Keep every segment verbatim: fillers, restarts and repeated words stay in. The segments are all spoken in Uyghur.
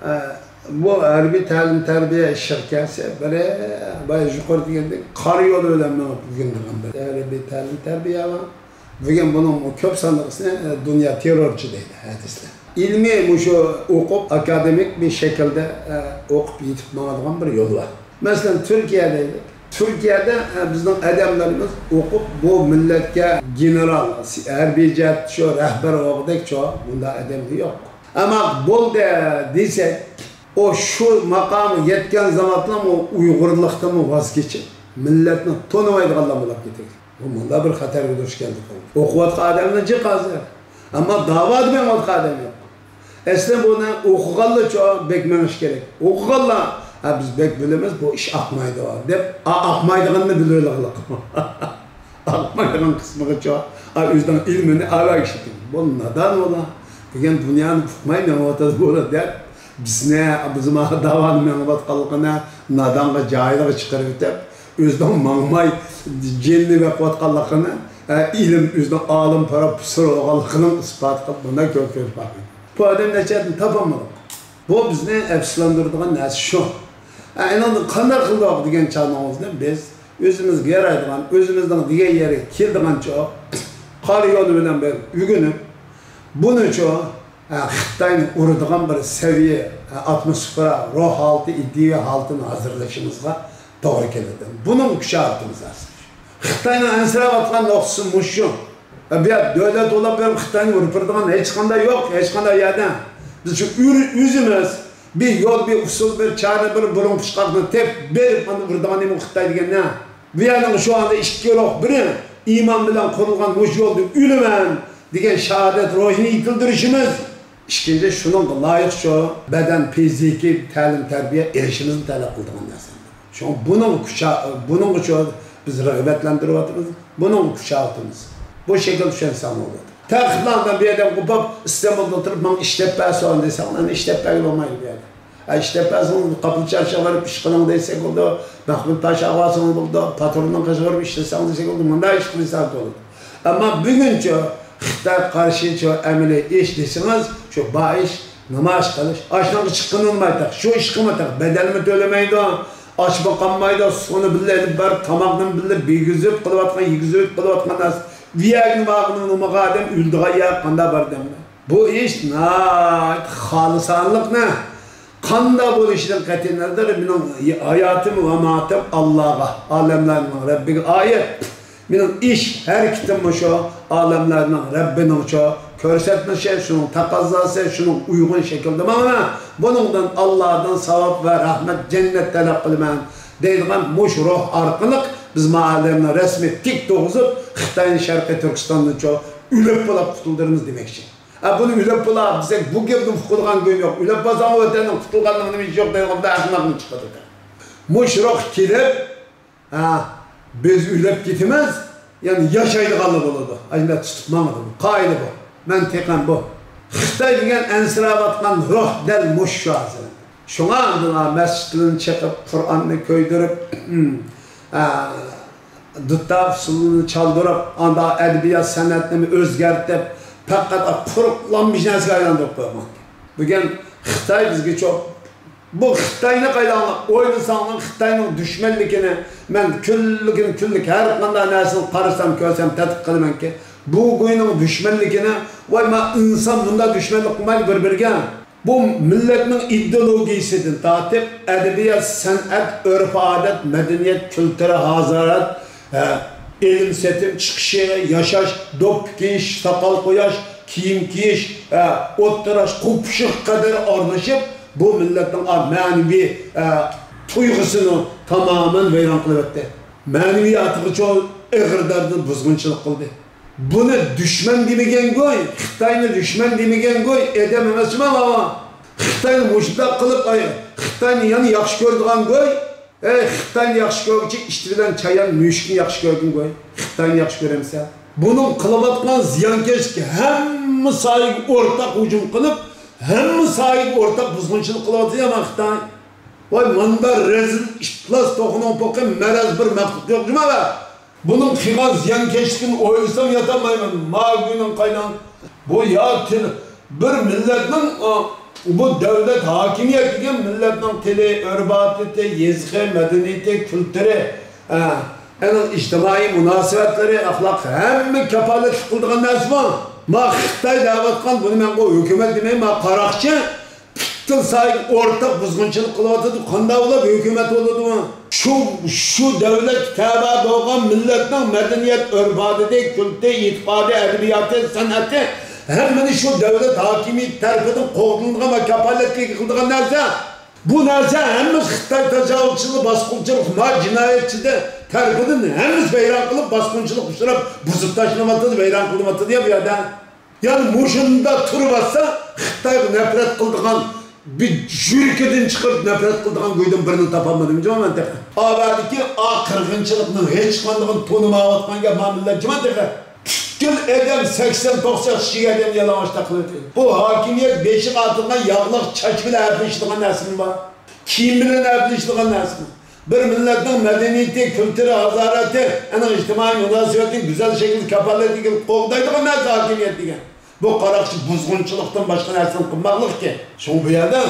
ئە، بۇ ھەربىي تەلىم-تەربىيە ئىشىغا كەلسە، بىرى بايا يۇقىرىدا دېگەندەك قارا يول بىلەن مېڭىپ ئۆگىنىدىغان بىر ھەربىي تەلىم-تەربىيە بار. بۈگۈن بۇنىڭ كۆپ سانلىقىسىنى، ئە، دۇنيا تېررورچى دەيدۇ ھەدىسلەر. ئىلمىي مۇشۇ ئوقۇپ، ئاكادېمىك بىر شەكىلدە، ئە، ئوقۇپ يېتىپ ماڭىدىغان بىر يول بار. مەسىلەن، تۈركىيە دەيلى. تۈركىيەدە، ئە، بىزنىڭ ئادەملىرىمىز ئوقۇپ، بۇ مىللەتكە گېنېرال، ھەربىي جەھەتتە شۇ رەھبەر بولغۇدەك شۇ مۇنداق ئادەم يوق. ئەمما بولدى دېسەك، ئۇ شۇ ماقامغا يەتكەن زامانلا ئۇ ئۇيغۇرلۇقتىنمۇ ۋاز كېچىپ، مىللەتنى تونۇمايدىغانلار بولاپ كېتىدۇ. بۇ مۇنداق بىر خەتەرگە دۇچ كەلدۇق. ئوقۇۋاتقان ئادەملەر جىق ھازىر. ئەمما داۋادا مېڭىۋاتقان ئادەم يوق. ئەسلى بۇنى ئوقۇغانلارچۇ بەك مېڭىش كېرەك. ئوقۇغانلار، «ھە، بىز بەك بىلىمىز، بۇ ئىش ئاقمايدۇ» دەپ، ئا-، ئاقمايدىغىنىنى بىلىۋېلىغلىق. ئاقمايدىغان قىسمىغىچۇ، ئا، ئۆزىنىڭ ئىلمىنى ئەۋەگە ئىشلىتىڭ. بۇ نادان بولا. دېگەن دۇنيانى ئۇقماي مېڭىۋاتىدۇ بۇلا دەپ، بىزنى، بىز مانا داۋانى مېڭىۋاتقانلىقىنى نادانغا، جاھىلغا چىقىرىۋېتىپ، ئۆزىنىڭ ماڭماي جېنىنى بېقىۋاتقانلىقىنى، ئە، ئىلىم، ئۆزىنىڭ ئالىم، پروفېسسور بولغانلىقىنىڭ ئىسپاتى قىلىپ، بۇنداق كۆپ كۆرۈپ باقمىدى. بۇ ئادەم نەچچە يەردىن تاپالمىدۇق. بۇ بىزنى ئەپسۇسلاندۇرىدىغان نەرسە شۇ. ئە، ئېنىڭدىن قانداق قىلدۇق دېگەن چاغنىڭىزدا بىز ئۆزىمىزگە يارايدىغان، ئۆزىمىزنىڭ دېگەن يەرگە كېلىدىغانچۇ، قارا يول بىلەن بىر ئۆگىنىپ، بۇنىچۇ، ئە، خىتاينى ئۇرىدىغان بىر سەۋىيە، ئە، ئاتموسفېرا، روھ ھالىتى، ئىدىيە ھالىتىنى ھازىرلىشىمىزغا توغرا كېلىدۇ. بۇنىڭ كۈچاۋىتىمىز ئاساسەن. خىتاينىڭ ئەنسىرەۋاتقان نۇقتىسى مۇشۇ. بۇ يەر دۆلەت بولۇپ بېرىپ خىتاينى ئۇرۇپ بېرىدىغان ھېچقانداق يوق، ھېچقانداق يەردە. بىز شۇ ئۆر-، ئۆزىمىز بىر يول، بىر ئۇسۇل، بىر چارە، بىر بۇرۇن پۇچقاقنى تېپىپ بېرىپ، ئاندىن ئۇرىدىغان نېمە خىتاي دېگەن نە؟ بۇ يەرنىڭ شۇ ئاندا ئىككى روھ، بىرى ئىمان بىلەن قۇرۇلغان مۇشۇ يولدا ئۆلىمەن دېگەن شاھادەت روھىنى يېتىلدۈرۈشىمىز. ئىككىنچى، شۇنىڭغا لايىق شۇ بەدەن فىزىكىي تەلىم-تەربىيە ئېلىشىمىزنى تەلەپ قىلىدىغان نەرسە. شۇڭا بۇنىڭغا كۈچا-، بۇنىڭغىچۇ بىز رىغبەتلەندۈرۈۋاتىمىز، بۇنىڭغا كۈچەۋاتىمىز. بۇ شەكىلدە چۈشەنسەڭ بولىدۇ. تەخىتلەردىن بىر ئادەم قوپۇپ، ئىستانبۇلدا تۇرۇپ، ماڭا ئىش دەپ بەرسۇن دېسەڭ، ئەنە ئىش دەپ بەرگىلى بولمايدۇ بۇ يەردە. ئە، ئىش دەپ بەرسىڭىز، قاپىل چارشاغا بېرىپ ئىش قىلىڭ دېسەك بولىدۇ، مەخمۇت پاشاغا بارسىڭىز بولىدۇ، پاتروننىڭ قېشىغا بېرىپ ئىش دېسەڭىز دېسەك بولىدۇ، مۇنداق ئىش قىلساڭىز بولىدۇ. ئەمما بۈگۈنچۇ خىتاي قارشىچۇ ئەمەلىي ئىش دېسىڭىز، شۇ بار ئىش، نامايىش قىلىش، ئاشۇنىڭغا چىققىنى ئۇنىمايتتۇق، شۇ ئىش قىلمايتتۇق، بەدەلمۇ تۆلىمەيدۇ، ئاشمۇ قانمايدۇ، سۇنى بىللە ئېلىپ بېرىپ، تاماقنىمۇ بىللە يېگۈزۈپ قىلىۋاتقان، يېگۈزۈپ قىلىۋاتقان نەرسە. بۇ يەرگىمۇ بارغىنىڭ نېمىغا ئادەم ئۆلىدىغان يەر قانداق بار دەمدە؟ بۇ ئىش ناھايىتى خالىسانلىقنى، قانداق بولۇشىدىن قەتئىينەزەر، مېنىڭ ھاياتىم ۋە ماماتىم ئاللاغا، ئالەملەرنىڭ رەببىگە ئائىت. مېنىڭ ئىش ھەرىكىتىم مۇشۇ ئالەملەرنىڭ رەببىنىڭچۇ كۆرسەتمىشى، شۇنىڭ تەقەززاسى، شۇنىڭ ئۇيغۇن شەكىلدە ماڭىمەن. بۇنىڭدىن ئاللادىن ساۋاب ۋە رەھمەت، جەننەت تەلەپ قىلىمەن دەيدىغان مۇشۇ روھ ئارقىلىق بىز ما ئالەمنى رەسمىي تىك تۇرغۇزۇپ، خىتاينى شەرقىي تۈركىستاندىنچۇ ئۆلۈپ بولاپ قۇتۇلدۇرىمىز دېمەكچى. ئە، بۇنى ئۆلۈپ بولا دېسەك، بۇ گەپنى ئۇقىدىغان گۇي يوق. ئۆلۈپ بولساڭ، ۋەتەننىڭ قۇتۇلغانلىقىنى ھېچ يوق دەيدىغان بىر ئەخمەقنى چىقىرىدۇ. مۇشۇ روھ كېلىپ، ھە، بىز ئۆلۈپ كېتىمىز، يەنى ياشايدىغانلا بولىدۇ. ئاشۇنداق تۇتۇپ ماڭىدۇ. قائىدە بۇ. مەنتىقەن بۇ. خىتاي دېگەن ئەنسىرەۋاتقان روھ دەل مۇشۇ ھازىر. شۇڭا ئاندىن مەسچىتلىرىنى چېقىپ، قۇرئاننى كۆيدۈرۈپ، ھە، دۇتار ئۇسسۇلىنى چالدۇرۇپ، ئاندا ئەدەبىيات سەنئەتنى ئۆزگەرتىپ، پەقەت قۇرۇقلانمىش نەرسىگە ئايلاندۇرۇپ قويغان. بۈگۈن خىتاي بىزگە چوق، بۇ خىتاينى قايلاڭلار ئويلىساڭلار، خىتاينىڭ دۈشمەنلىكىنى مەن كۈنلۈكۈن كۈنلۈك ھەر قانداق نەرسىنى قارىسام، كۆرسەم، تەتقىق قىلىمەنكى، بۇ گۇينىڭ دۈشمەنلىكىنى، ۋاي، ما ئىنسان بۇنداق دۈشمەنلىك قىلمايدۇ بىر-بىرىگە. بۇ مىللەتنىڭ ئىدېئولوگىيىسىدىن تارتىپ، ئەدەبىيات، سەنئەت، ئۆرپ-ئادەت، مەدەنىيەت، كۈلتۈرى، ھازارەت، ھە، ئېلىم-سېتىم، چىقىشى، ياشاش، دوپپا كىيىش، ساقال قوياش، كىيىم كىيىش، ھە، ئولتۇراش، قوپۇشىغا قەدەر ئارىلىشىپ، بۇ مىللەتنىڭ، ئا، مەنىۋى، ھە، تۇيغۇسىنى تامامەن ۋەيران قىلىۋەتتى. مەنىۋىياتىغىچۇ ئېغىر دەرىجىدە بۇزغۇنچىلىق قىلدى. بۇنى دۈشمەن دېمىگەنگۇي، خىتاينى دۈشمەن دېمىگەنگۇي، ئادەم ئەمەسمۇ ئاۋا. خىتاينى مۇشۇنداق قىلىپ، ئاي، خىتاينى يەنە ياخشى كۆرىدىغانگۇي. ئەي، خىتاينى ياخشى كۆرگۈچى ئىت بىلەن چايان مۈشۈكنى ياخشى كۆرگىنگۇي. خىتاينى ياخشى كۆرەمسەن؟ بۇنىڭ قىلىۋاتقان زىيانكەشلىكى ھەممە ساھەگە ئورتاق ھۇجۇم قىلىپ، ھەممە ساھەگە ئورتاق بۇزغۇنچىلىق قىلىۋاتىدۇ يامان خىتاي. ۋاي، مۇندا رەزىل ئىپلاس توخۇنىڭ پوقى مەرەز بىر مەخلۇق يوق جۇما بە. بۇنىڭ قىلغان زىيانكەشلىكىنى ئويلىسام ياتالمايمەن. ماگۈنىڭ قاينان. بۇ يا تىل-، بىر مىللەتنىڭ، ئا، بۇ دۆلەت ھاكىمىيەت دېگەن مىللەتنىڭ تىلى، ئۆرپ-ئادىتى، يېزىقى، مەدەنىيىتى، كۈلتۈرى، ئە، ئەنە ئىجتىمائىي مۇناسىۋەتلىرى، ئەخلاق، ھەممە كاپالەتلىك قىلىدىغان نەرسە بۇ. ما خىتاي دەۋاتقان، بۇنى مەن بۇ ھۆكۈمەت دېمەي، ما قاراقچى پۈتۈن ساھەگە ئورتاق بۇزغۇنچىلىق قىلىۋاتىدۇ. قانداق بولۇپ ھۆكۈمەت بولىدۇ؟ شۇ، شۇ دۆلەتكە تەۋە بولغان مىللەتنىڭ مەدەنىيەت، ئۆرپ-ئادىتى، كۈلتى، ئېتىقادى، ئەدەبىياتى، سەنئىتى، ھەممىنى شۇ دۆلەت ھاكىمىيىتى تەرىپىدىن قوغدىلىدىغان ۋە كاپالەتلىك قىلىدىغان نەرسە. بۇ نەرسە ھەممىسى خىتاي تاجاۋۇزچىلىرى، باسقۇنچىلىق، ما جىنايەتچىلىرى تەرىپىدىن ھەممىسى ۋەيران قىلىپ، باسقۇنچىلىققا ئۇچراپ، بۇزۇپ تاشلىنىۋاتىدۇ، ۋەيران قىلىنىۋاتىدۇ يا بۇ يەردە. يەنى مۇشۇنداق تۇرۇۋاتسا، خىتايغا نەپرەت قىلىدىغان، بىر يۈرىكىدىن چىقىرىپ نەپرەت قىلىدىغان گۇيدىن بىرىنى تاپالمىدىم جۇمۇ مەن تېخى. ئاۋادىكى ئا قىرغىنچىلىقنىڭ ھېچقاندىقىنى تونۇمايۋاتقان گەپ ما مىللەت جۇمۇ تېخى. پۈتكۈل ئادەم سەكسەن توقسان كىشىگە ئادەم يالىڭاچ تاقىلىۋېتىدۇ. بۇ ھاكىمىيەت بېشىغا ئاتىلغان ياغلىق چاچ بىلەن ئەپلىشىدىغان نەرسىمۇ بار؟ كىيىم بىلەن ئەپلىشىدىغان نەرسىمۇ؟ بىر مىللەتنىڭ مەدەنىيىتى، كۈلتۈرى، ھازارىتى، ئەنە ئىجتىمائىي مۇناسىۋەتنى گۈزەل شەكىلدە كاپالەتلىك قىلىپ قوغدايدىغان نەرسە ھاكىمىيەت دېگەن. بۇ قاراقچى بۇزغۇنچىلىقتىن باشقا نەرسىنى قىلماقلىقكەن. شۇڭا بۇ يەردە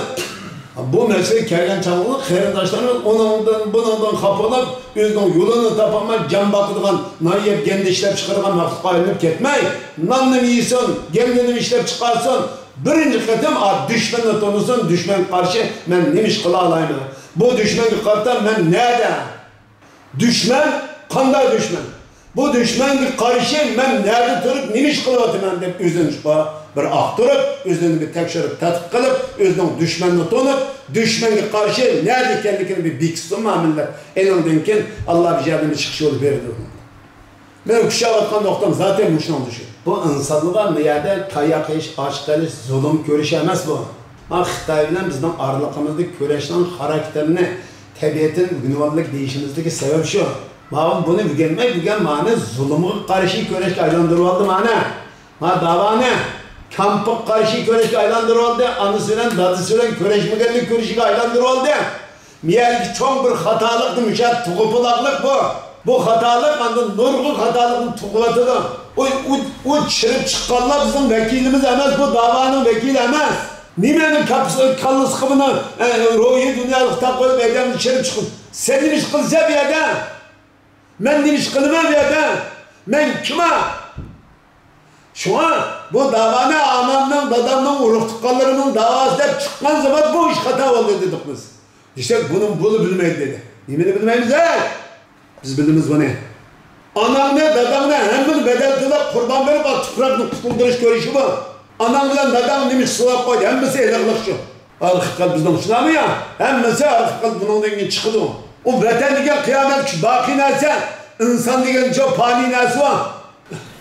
بۇ مەسىلىگە كەلگەن چاغدا قېرىنداشلىرىمىز ئۇنىڭدىن، بۇنىڭدىن خاپا بولۇپ، ئۆزىنىڭ يولىنى تاپالماي، جان باقىدىغان، نان يەپ گەندە ئىشلەپ چىقىرىدىغان مەخلۇققا ئايلىنىپ كەتمەي، ناننىمۇ يېسۇن، گەندىنىمۇ ئىشلەپ چىقارسۇن، بىرىنچى قېتىم ئا، دۈشمەننى تونۇسۇن، دۈشمەنگە قارشى مەن نېمە ئىش قىلالايمەن؟ بۇ دۈشمەنگە قارىتا مەن نەدە؟ دۈشمەن، قانداق دۈشمەن؟ بۇ دۈشمەنگە قارشى مەن نەدە تۇرۇپ نېمە ئىش قىلىۋاتىمەن دەپ ئۆزىنى بىر ئاختۇرۇپ، ئۆزىنى بىر تەكشۈرۈپ، تەتقىق قىلىپ، ئۆزىنىڭ دۈشمەننى تونۇپ، دۈشمەنگە قارشى نەدە ئىكەنلىكىنى بىر بېكىتسۇن ما مىللەت. ئېنىڭدىن كېيىن ئاللا بىر يەردىن بىر چىقىش يولى بېرىدۇ. مەن كۈچەۋاتقان نۇقتام زاتەن مۇشۇنىڭ دېيىشى. بۇ ئىنسانلىققا مۇ يەردە تاياق يېيىش، ئاچ قېلىش، زۇلۇم كۆرۈش ئەمەس بۇ. ما خىتاي بىلەن بىزنىڭ ئارىلىقىمىزدا كۈرەشنىڭ خاراكتېرىنى، تەبىئىتىنى ئۆگىنىۋالدۇق دېيىشىمىزدىكى سەۋەب شۇ. ما بۇنى ئۆگەنمەي، بۈگۈن مانى زۇلۇمغا قارشى كۈرەشكە ئايلاندۇرۇۋالدى مانا. ما داۋانى كامپقا قارشى كۈرەشكە ئايلاندۇرۇۋالدى. ئانىسى بىلەن دادىسى بىلەن كۈرەشمىگەنلىك كۈرىشىگە ئايلاندۇرۇۋالدى. مىيەدىكى چوڭ بىر خاتالىقنى مۇشۇ يەردە تۇغۇپ بولاقلىق بۇ. بۇ خاتالىق ئاندىن نۇرغۇن خاتالىقنى تۇغۇۋاتىدۇ. ئۇ، ئۇ، ئۇ چىرىپ چىققانلار بىزنىڭ ۋەكىلىمىز ئەمەس، بۇ داۋانىڭ ۋەكىلى ئەمەس. نېمىنىڭ كاپىسى، كاللىسىغا بۇنى، ئە، روھىي دۇنيالىق تاقىۋېلىپ ئادەمنى چىرىپ چىقىپ، سەن نېمە ئىش قىلىسەن بۇ يەردە؟ مەن نېمە ئىش قىلىمەن بۇ يەردە؟ مەن كىم ھە؟ شۇڭا بۇ داۋانى ئانامنىڭ، دادامنىڭ، ئۇرۇق تۇغقانلىرىمنىڭ داۋاسى دەپ چىققان زامان بۇ ئىش خاتا بولدى دېدۇق بىز. دېسەك، بۇنى بۇلا بىلمەيدۇ دېدى. نېمىنى بىلمەيمىز ھەي؟ بىز بىلىمىز بۇنى. ئاناڭنى، داداڭنى، ھەممىنى بەدەل تۆلەپ، قۇربان بېرىپ، ئا، تۇپراقنى قۇتۇلدۇرۇش كۈرىشى بۇ. ئاناڭ بىلەن داداڭ نېمە ئىش سوراپ قويدى؟ ھەممىسى ئېلىقلىق شۇ. ئارقا قەلب بىزنىڭ شۇنداقمۇ يا؟ ھەممىسى ئارقا قەلب بۇنىڭدىن كېيىن چىقىدۇ. ئۇ ۋەتەن دېگەن قىيامەتكىچە باقىي نەرسە، ئىنسان دېگەن شۇ پانىي نەرسە بۇ.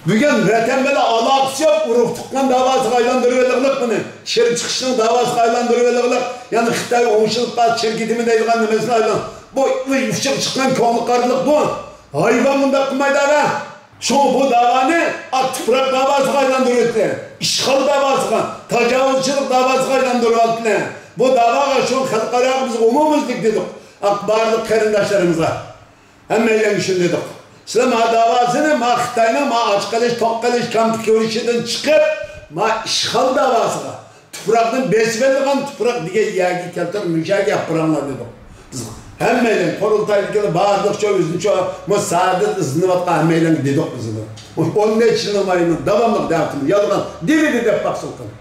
بۈگۈن ۋەتەن بىلەن ئالاقىسى يوق، ئۇرۇق تۇغقان داۋاسىغا ئايلاندۇرۇۋېلىقلىق بۇنى. چىرىپ چىقىشنىڭ داۋاسىغا ئايلاندۇرۇۋېلىقلىق. يەنى خىتاي ئوڭشىلىپ قالسا چىرىپ كېتىمەن دەيدىغان نېمىسىنى ئايلان-، بۇ، بۇ ئۇچىغا چىققان كۆڭلى قارىلىق بۇ. ھايۋان مۇنداق قىلمايدۇ ھە. شۇڭا بۇ داۋانى ئاق تۇپراق داۋاسىغا ئايلاندۇرۇۋەتتى. ئىشغال داۋاسىغا، تاجاۋۇزچىلىق داۋاسىغا ئايلاندۇرۇۋەتتى. بۇ داۋاغا شۇ خەلقئاراغا بىز ئومۇميۈزلۈك دېدۇق. ئاق بارلىق قېرىنداشلىرىمىزغا. ھەممەيلەنگە شۇنى دېدۇق. سىلەر ما داۋاسىنى، ما خىتاينىڭ ما ئاچ قېلىش، توق قېلىش، كامپ كۆرۈشىدىن چىقىپ، ما ئىشغال داۋاسىغا، تۇپراقنى بېسىۋېلىدىغان تۇپراق دېگەن يەرگە كەلتۈرۈپ، مۇشۇ يەرگە ئەپ بېرىڭلار دېدۇق. بىز ھەممەيلەن قۇرۇلتايدىكىلەر بارلىقچە ئۆزىنىچە مۇ سادىر ئىزدىنىۋاتقان ھەممەيلەنگە دېدۇق بىز ئۇنى. ئون نەچچە يىلنىڭ مايىنىڭ داۋاملىق دەۋىتىمىز. يالغان دېمىدى دەپ باقسۇن.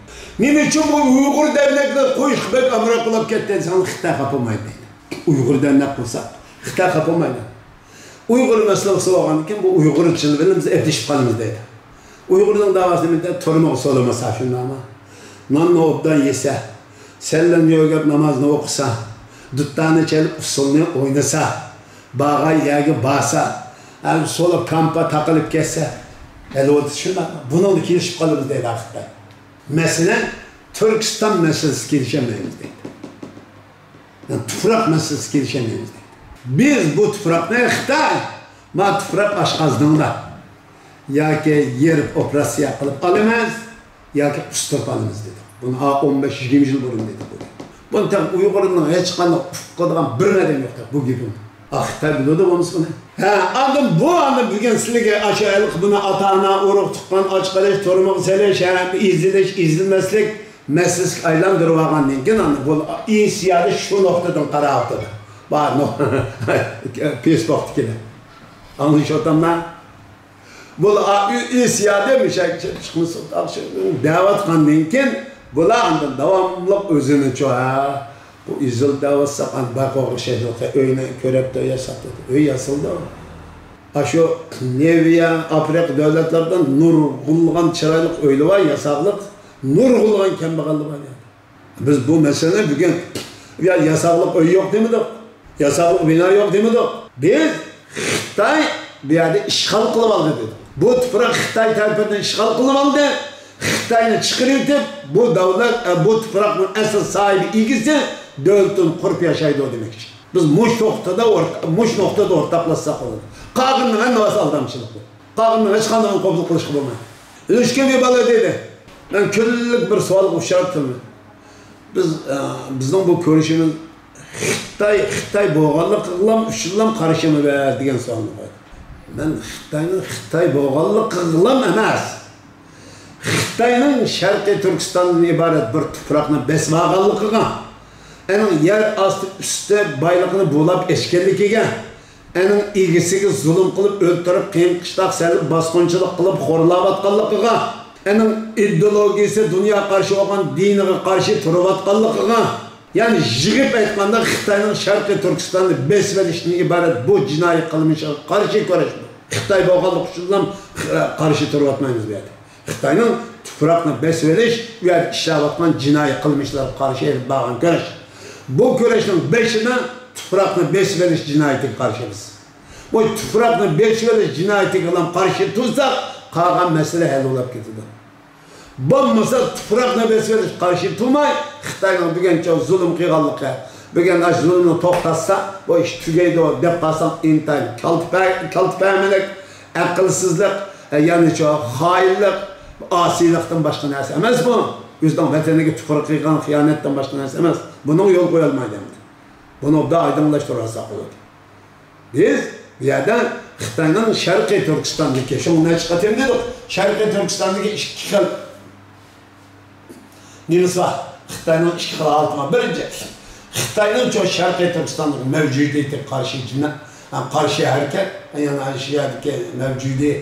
نېمە ئۈچۈن بۇ ئۇيغۇر دەرنەكلىرى قويۇشقا بەك ئامراق بولۇپ كەتتى دېسەڭ، خىتاي خاپا بولمايدۇ دەيدۇ. ئۇيغۇر دەرنەك قىلساق، خىتاي خاپا بولمايدۇ. ئۇيغۇر مەسىلىسى بولغاندىكىن بۇ ئۇيغۇرچىلار بىلەن بىز ئېتىشىپ قالىمىز دەيدۇ. ئۇيغۇرنىڭ داۋاسى نېمە دەيدۇ؟ تۈرمىگە سولىمىسا شۇنداقمۇ؟ ناننى ئوبدان يېسە، سەللەمنى ئۆگەپ نامازنى ئوقۇسا، دۇتارنى چېلىپ ئۇسسۇلنى ئوينىسا، بارغان يەرگە بارسا، ھەم سولا كامپا تاقىلىپ كەتسە، ھەل بولدى شۇنداقمۇ؟ بۇنىڭدا كېلىشىپ قالىمىز دەيدۇ خىتاي. مەسىلەن، تۈركىستان مەسىلىسى كېلىشەلمەيمىز دەيدۇ. يەنى تۇپراق مەسىلىسى كېلىشەلمەيمىز دەيدۇ. بىز بۇ تۇپراقنى خىتاي، ما تۇپراق ئاشقازىنىڭدا ياكى يېرىپ ئوپېراتسىيە قىلىپ ئالىمىز، ياكى قۇستۇرۇپ ئالىمىز دېدۇق. بۇنى ھا ئون بەش يىگىرمە يىل بۇرۇن دېدۇق بۇنى. بۇنى تېخى ئۇيغۇرنىڭ ھېچقانداق ئۇقۇپ قالىدىغان بىر ئادەم يوق دەپ بۇ گېپىم. ئا، خىتاي بىلىدۇ بولمىسا بۇنى. ھە، ئاندىن بۇ، ئاندىن بۈگۈن سىلىگە ئاشۇ ھېلىقى بۇنى ئاتا-ئانا، ئۇرۇق-تۇغقان ئاچ قېلىش، تۈرمىگە سېلىش، ھە، ئېزىلىش، ئېزىلمەسلىك، مەسىلىسىگە ئايلاندۇرۇۋالغاندىن كېيىن، ئاندىن بۇ ئىنسىيادە شۇ نۇقتىدىن قاراۋاتىدۇ. بار نۇ-، پېيسبۇكتىكىلەر. ئاڭلىشىۋاتاملا؟ بۇ ئا-، ئىنسىيادە مۇشۇ چىقمىسۇن دەۋاتقاندىن كېيىن، بۇلار ئاندىن داۋاملىق ئۆزىنىچۇ، ھە، بۇ ئېزىل دەۋاتساق، ئاندىن باقۇغا شەيلىقى ئۆينى كۆرەپتۇ، ياساپتۇ. ئۆي ياسىلىدۇ. ئاشۇ لىۋىيە، ئافرىقا دۆلەتلەردە نۇرغۇنلىغان چىرايلىق ئۆيلەر بار، ياساقلىق، نۇرغۇنلىغان كەمبەغەللىك بار يەردە. بىز بۇ مەسىلىنى بۈگۈن، يا ياساقلىق ئۆي يوق دېمىدۇق، ياساقلىق بىنا يوق دېمىدۇق. بىز خىتاي بۇ يەردە ئىشغال قىلىپ ئالدى دېدۇق. بۇ تۇپراق خىتاي تەرىپىدىن ئىشغال قىلىپ ئالدى. خىتاينى چىقىرىۋېتىپ، بۇ دۆلەت، بۇ تۇپراقنىڭ ئەسلى ساھىبى، ئىگىسى دۆلىتىنى قۇرۇپ ياشايدۇ دېمەكچى. بىز مۇش نۇقتىدا ئورتا-، مۇش نۇقتىدا ئورتاقلاشساق بولىدۇ. قالغىنىنىڭ ھەممىسى ئالدامچىلىق بۇ. قالغىنىنىڭ ھېچقاندىقىنى قوبۇل قىلىشقا بولمايدۇ. ئۆچكە بىر بالا دېدى. مەن كۈنلۈك بىر سوئالغا ئۇچراپ تۇرىمەن. بىز، ئە، بىزنىڭ بۇ كۆرۈشىمىز خىتاي، خىتاي بولغانلىقىغىلا ئۈچۈنلا قارشىمۇ بەر دېگەن سوئالنى قويدى. مەن خىتاينىڭ خىتاي بولغانلىقىغىلا ئەمەس. خىتاينىڭ شەرقىي تۈركىستاندىن ئىبارەت بىر تۇپراقنى بېسىپ ئالغانلىقىغا، ئەنىڭ يەر ئاستى ئۈستى بايلىقىنى بۇلاپ ئەچكەنلىكىگە، ئەنىڭ ئىگىسىگە زۇلۇم قىلىپ، ئۆلتۈرۈپ، قىيىن قىشلاق سېلىپ، باسقۇنچىلىق قىلىپ، خورلاۋاتقانلىقىغا، ئەنىڭ ئىدېئولوگىيىسى دۇنيا قارشى بولغان دىنىغا قارشى تۇرۇۋاتقانلىقىغا، يەنى يىغىپ ئېيتقاندا، خىتاينىڭ شەرقىي تۈركىستاننى بېسىۋېلىشتىن ئىبارەت بۇ جىنايى قىلمىشىغا قارشى كۈرەش. خىتاي بولغانلىقى ئۈچۈنلا قارشى تۇرۇۋاتمايمىز بۇ يەردە. خىتاينىڭ تۇپراقنى بېسىۋېلىش، ئۇ يەردە ئىشلەۋاتقان جىنايى قىلمىشلارغا قارشى ئېلىپ بارغان كۈرەش. بۇ كۈرەشنىڭ بېشىدا تۇپراقنى بېسىۋېلىش جىنايىتىگە قارشىمىز. بۇ تۇپراقنى بېسىۋېلىش جىنايىتىگە قارشى تۇرساق، قالغان مەسىلە ھەل بولۇپ كېتىدۇ. بولمىسا تۇپراقنى بېسىۋېلىش قارشى تۇرماي، خىتاينىڭ بۈگۈنچە زۇلۇم قىلغانلىقى، بۈگۈن ئاشۇ زۇلۇمنى توختاتسا، بۇ ئىش تۈگەيدۇ دەپ قالساڭ، ئىنتايىن كالتە پە-، كالتە پەھمىلىك، ئەقىلسىزلىك، يەنىچۇ خائىنلىق، ئاسىيلىقتىن باشقا نەرسە ئەمەس بۇ. ئۆزىنىڭ ۋەتىنىگە تۇپراق قىلغان خىيانەتتىن باشقا نەرسە ئەمەس. بۇنىڭغا يول قويالمايدۇ ئەمدى. بۇنى ئوبدان ئايدىڭلاشتۇرۇۋالساق بولىدۇ. بىز بۇ يەردە خىتاينىڭ شەرقىي تۈركىستاندىكى، شۇڭا نەچچە قېتىم دېدۇق، شەرقىي تۈركىستاندىكى ئىككى خىل نېمىسى بار؟ خىتاينىڭ ئىككى خىل ھالىتى بار. بىرىنچى، خىتاينىڭ شۇ شەرقىي تۈركىستاندىكى مەۋجۇدىيىتىگە قارشى جىنە-، قارشى ھەرىكەت، يەنى شۇ يەردىكى مەۋجۇدىي-،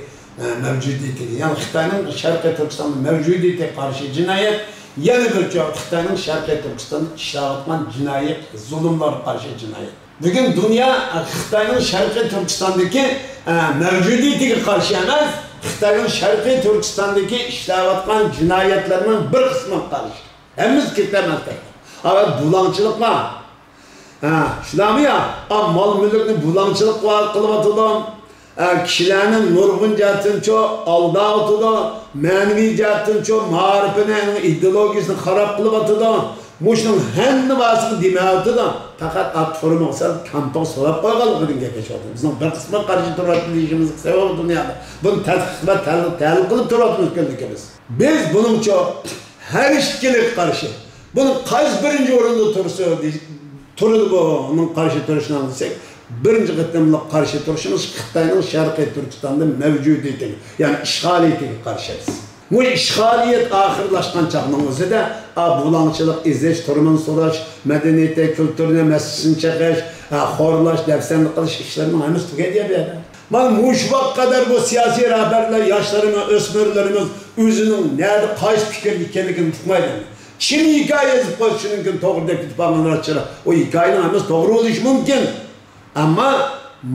مەۋجۇدىيىتىگە، يەنى خىتاينىڭ شەرقىي تۈركىستاندا مەۋجۇدىيىتىگە قارشى جىنايەت، يەنە بىر چوڭ خىتاينىڭ شەرقىي تۈركىستاندا ئىشلەۋاتقان جىنايى زۇلۇملارغا قارشى جىنايەت. بۈگۈن دۇنيا خىتاينىڭ شەرقىي تۈركىستاندىكى، ئە، مەۋجۇدىيىتىگە قارشى ئەمەس، خىتاينىڭ شەرقىي تۈركىستاندىكى ئىشلەۋاتقان جىنايەتلىرىنىڭ بىر قىسمىغا قارشى. ھەممىسى كېتەلمەس. ئاۋۋال بۇلاڭچىلىق بار. ھە، شۇنداقمۇ يا؟ ئا، مال-مۈلۈكنى بۇلاڭچىلىق قىلىۋاتىدۇ. ئە، كىشىلەرنى نۇرغۇن جەھەتتىنچۇ ئالداۋاتىدۇ، مەنىۋى جەھەتتىنچۇ مائارىپىنى، ئىدېئولوگىيىسىنى خاراب قىلىۋاتىدۇ. مۇشۇنىڭ ھەممە بارسىغا دېمەۋاتىدۇ. پەقەت ئات فورۇمغا سەل كامپىغا سوراپ قويغانلىقىدىن گەپلىشىۋاتىدۇ. بىزنىڭ بىر قىسمى قارشى تۇرۇۋاتىدۇ دېيىشىمىزگە سەۋەب دۇنيادا. بۇنى تەتقىق ۋە تەھلىل، تەھلىل قىلىپ تۇرۇۋاتىمىز كۈندە بىز. بىز بۇنىڭچۇ ھەر ئىككىلىگە قارشى. بۇنىڭ قايسى بىرىنچى ئورۇندا تۇرسا، تۇرىدۇ بۇنىڭ قارشى تۇرۇشنىڭ دېسەك، بىرىنچى قېتىملىق قارشى تۇرۇشىمىز خىتاينىڭ شەرقىي تۈركىستاندا مەۋجۇدىيىتىگە، يەنى ئىشغالىيىتىگە قارشى بىز. بۇ ئىشغالىيەت ئاخىرلاشقان چاغنىڭ ئۆزىدە، ئا، بۇلاڭچىلىق ئېزىش، تۇرمىنى سوراش، مەدەنىيىتى، كۈلتۈرىنى، مەسىلىسىنى چېقىش، ئا، خورلاش، دەپسەندە قىلىش ئىشلىرىنىڭ ھەممىسى تۈگەيدۇ بۇ يەردە. مانا مۇشۇ ۋاقىتقا قەدەر بۇ سىياسىي رەھبەرلەر، ياشلىرىمىز، ئۆسمۈرلىرىمىز ئۆزىنىڭ نەدە قايسى پىكىردە ئىكەنلىكىنى ئۇقمايدۇ. كىم ھېكايە يېزىپ قويسا، شۇنىڭكىنى توغرا دەپ كېتىپ قالغانلار ئىچىدە. ئۇ ھېكايىنىڭ ھەممىسى توغرا بولۇشى مۇمكىن. ئەمما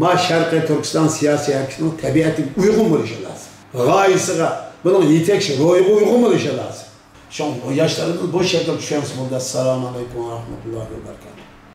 ما شەرقىي تۈركىستان سىياسىي ھەرىكىتىنىڭ تەبىئەتىگە ئۇيغۇن بولۇشى لازىم. غايىسىغا، بۇنىڭ يېتەكچى روھىغا ئۇيغۇن بولۇشى لازىم. شۇڭا بۇ ياشلىرىمىز بۇ شەكىلدە چۈشەنسە بولدى. ئەسسالامۇ ئەلەيكۇم ۋە رەھمەتۇللاھى ۋە بەرىكاتۇھ.